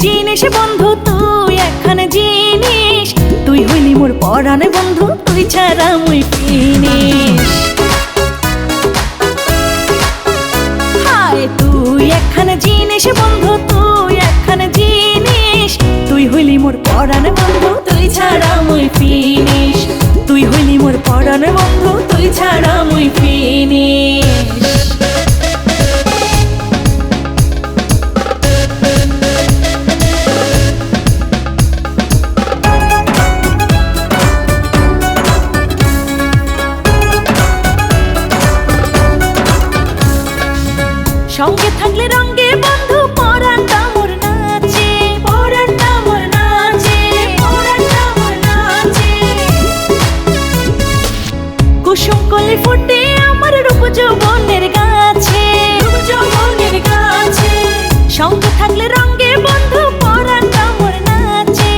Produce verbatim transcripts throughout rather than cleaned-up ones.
জিনিস বন্ধু তুই একখান জিনিস, তুই হইলি মোর পরাণ বন্ধু, তুই ছাড়া মুই ফিনিশ। হায় তুই একখান জিনিস বন্ধু, তুই একখান জিনিস, তুই হইলি মোর পরাণ বন্ধু, তুই ছাড়া মুই ফিনিশ। তুই হইলি মোর পরাণ বন্ধু, তুই ছাড়া মুই ফিনিশ। সঙ্গে থাকলে রঙে বন্ধু পরাণটা মোর নাচে, পরাণটা মোর নাচে, পরাণটা মোর নাচে। কুসুম কলি ফুটে আমার রূপ যৌবনের গাছে, রূপ যৌবনের গাছে। সঙ্গে থাকলে রঙে বন্ধু পরাণটা মোর নাচে।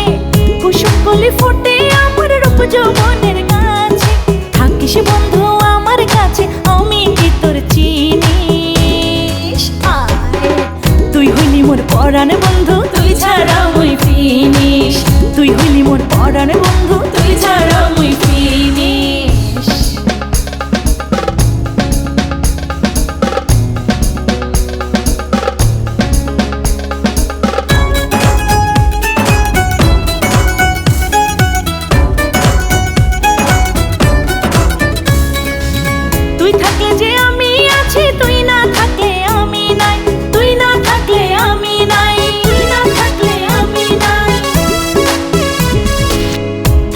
কুসুম কলি ফুটে আমার রূপ যৌবনের গাছে। থাকিস বন্ধু আমার কাছে, আমি কি তোর চিনিস? আরে, তুই হইলি মোর পরাণ বন্ধু, তুই ছাড়া মুই ফিনিশ। তুই হইলি মোর পরাণ বন্ধু, তুই ছাড়া মুই ফিনিশ। তুই থাকলে যে আমি আছি, তুই না থাকলে আমি নাই, তুই না থাকলে আমি নাই, তুই না থাকলে আমি নাই।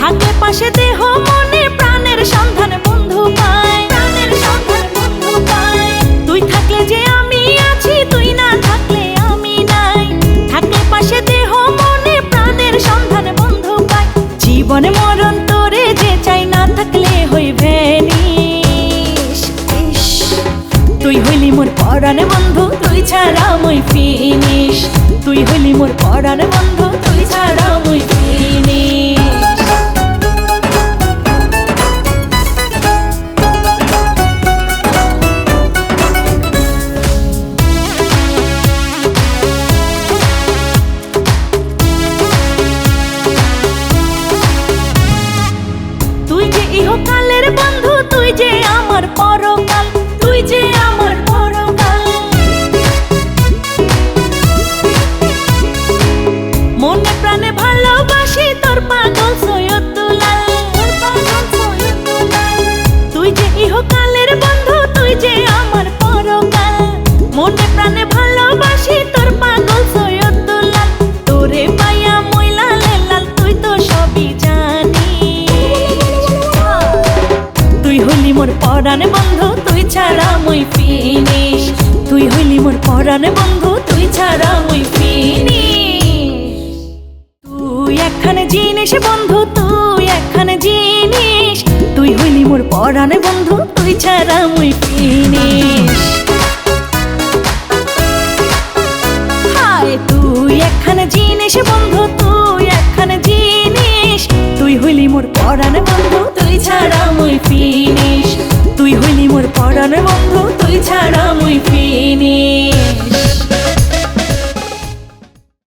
থাকলে পাশে দেহ মনে প্রাণের সন্ধান বন্ধু পায়, প্রাণের সন্ধান বন্ধু পায়। তুই থাকলে যে আমি আছি, তুই না থাকলে আমি নাই। থাকলে পাশে দেহ মনে প্রাণের সন্ধান বন্ধু পায়। জীবন মরণ তোরে যে চাই, না থাকলে হই ভ্যানিশ। ইস, তুই হইলি মোর পরাণ বন্ধু, তুই ছাড়া মুই ফিনিশ। তুই হইলি মোর পরাণ বন্ধু, তুই ছাড়া মুই ফিনিশ। তুই যে ইহকালের বন্ধু, তুই যে আমার পরকাল, তুই যে আমার পরকাল। মনে প্রাণে ভালোবাসি তোর পাগল সৈয়দ দুলাল, তোর পাগল সৈয়দ দুলাল। তুই যে ইহকালের বন্ধু, তুই যে আমার পরকাল। মনে প্রাণে ভালোবাসি তোর পাগল সৈয়দ দুলাল। তোরে পাইয়া মইলা লেলাল, তুই তো সবই জানিস। তুই হইলি মোর পরাণ বন্ধু, তুই ছাড়া মুই ফিনিশ। তুই হইলি মোর পরাণ বন্ধু, তুই ছাড়া মুই ফিনিশ। তুই একখান জিনিস বন্ধু, তুই একখান জিনিস, তুই হইলি মোর পরাণ বন্ধু, তুই ছাড়া মুই ফিনিশ। হায় তুই একখান জিনিস বন্ধু, তুই একখান জিনিস, তুই হইলি মোর পরাণ বন্ধু, তুই ছাড়া মুই ফিনিশ। তুই হইলি মোর পরাণ